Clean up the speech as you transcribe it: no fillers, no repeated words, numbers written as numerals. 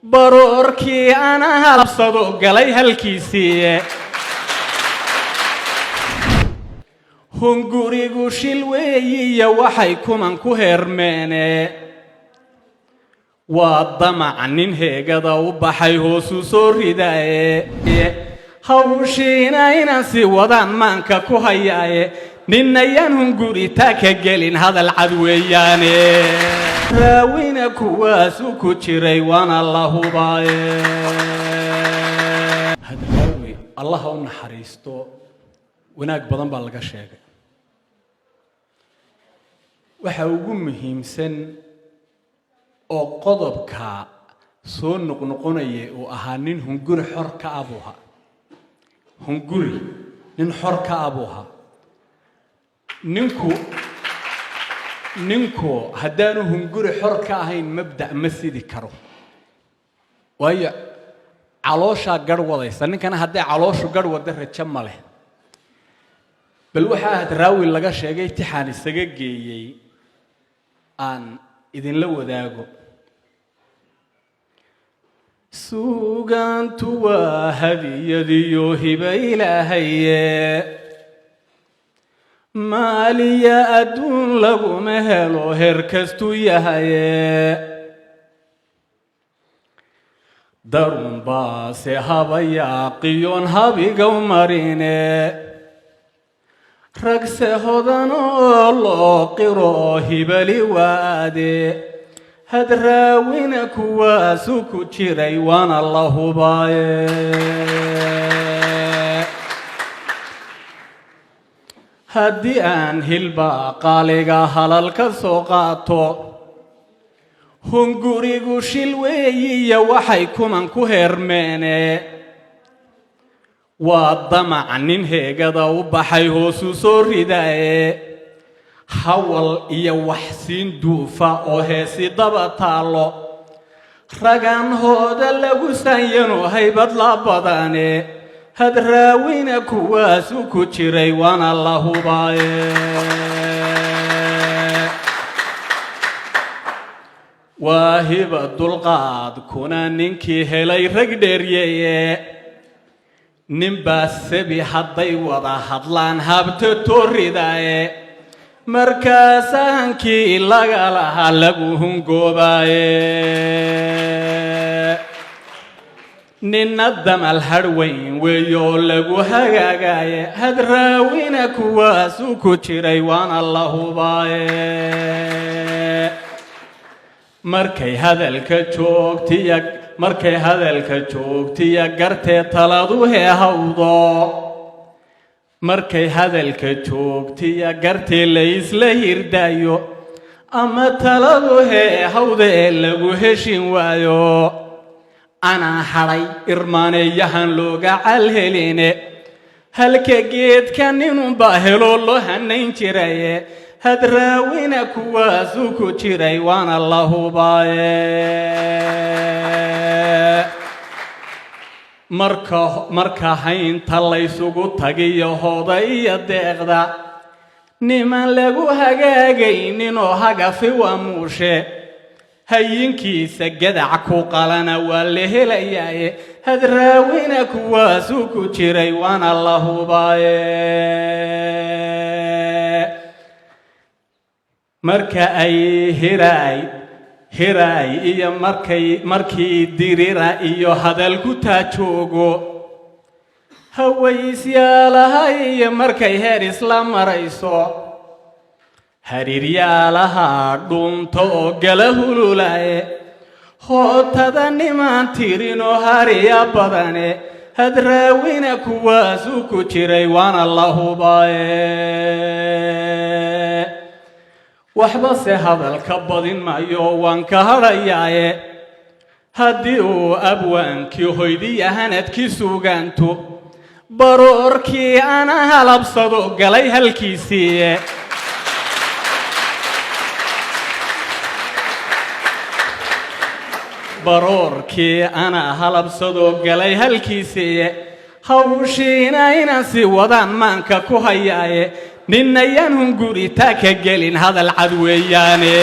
Baroorkii ana halabsado galay halkiisii. Hungurigu shil weeyiyo waxay kuman ku heermeene, waa damac nin heegada u baxay hoosuu soo ridaaye. Hawshiina inaan sii wadaan maanka ku hayaaye, ninayaan hunguritaa ka gelin, hadal cad weeyaane. Raawina kuwaasu ku jiray, waana la hubaaye. Hadraawi, Allaha u naxariisto, wanaag badan baa laga sheegay. Waxa ugu muhiimsan oo qodobka soo noqnoqonaya uu ahaa nin hunguri xor ka ah buu ahaa, hunguri nin xor ka ah buu ahaa. Ninku haddaanu hunguri xor ka ahayn, mabda' ma sidi karo, waayo calooshaa garh wadaysa ninkana. Hadday calooshu garh wadda, rajo ma leh. Bal waxaa Hadraawi laga sheegay tixaan isaga geeyey aan idinla wadaago. Suugaantu waa hadiyadiyo hiba Ilaahaye, maaliya adduun laguma helo, heer kastuu yahaye. Darun baase habayaaqiyoon habigaw marine, ragse hodan oo loo qiro hibali waade. Hadraawina kuwaasu ku jiray, waana la hubaaye. Haddii aan hilba qaaliga halal ka soo qaato, hungurigu shil weeyiyo waxay kuman ku heermeene, waa damac nin heegada u baxay hoosuu soo ridaaye. Hawal iyo waxsiin duufa oo heesi daba taallo, ragan hooda lagu saanyano haybad la badane. Hadraawina kuwaasu ku jiray, waana la hubaaye. Waa hiba dulqaad kuna ninkii helay rag dheeryeye, ninbaa sebi hadday wada hadlaan habta toridaaye, markaasaa hankii laga lahaa lagu hungoobaaye. Ninna damal hadhweyn weeyoo lagu hagaagaaye. Hadraawina kuwaasuu ku jiray, waana la hubaaye. Markay hadalka joogtiya, markay hadalka joogtiya gartee taladu heehawdo, markay hadalka joogtiya gartee la isla hirdaayo, ama taladu heehawda ee lagu heshin waayo, anaa hadhay irmaaneeyahan looga calheline. Halka geedka ninunbaa heloo loo hanayn jiraye. Hadraawina kuwaasuu ku jiray, waana la hubaaye. Marka haynta laysugu tagiyo hooda iyo deeqda, niman lagu hagaagayninoo hagafi waa muushe, hayinkiisa gadac ku qalana waa la helayaaye. Hadraawina kuwaasuu ku jiray, waana la hubaaye. Marka ay hiraay hiraay iyo markay markii dirira iyo hadal ku taajoogo, hawayisyaalaha iyo markay heer isla marayso, hariiryaalaha dhuunto oo gala hululaaye, hootada nimaan tirinoo hariya badane. Hadraawina kuwaasuu ku jiray, waana la hubaaye. Waxba se hadalka badin maayo, waan ka hadhayaaye. Haddii uu abwaankii hoydiya hanadkii suugaanto, baroorkii ana halabsado galay halkiisii. Baroorkii ana halabsado galay halkiisii, hawshiina inaan sii wadaan maanka ku hayaaye, ninayaan hunguritaa ka gelin, hadal cad weeyaane.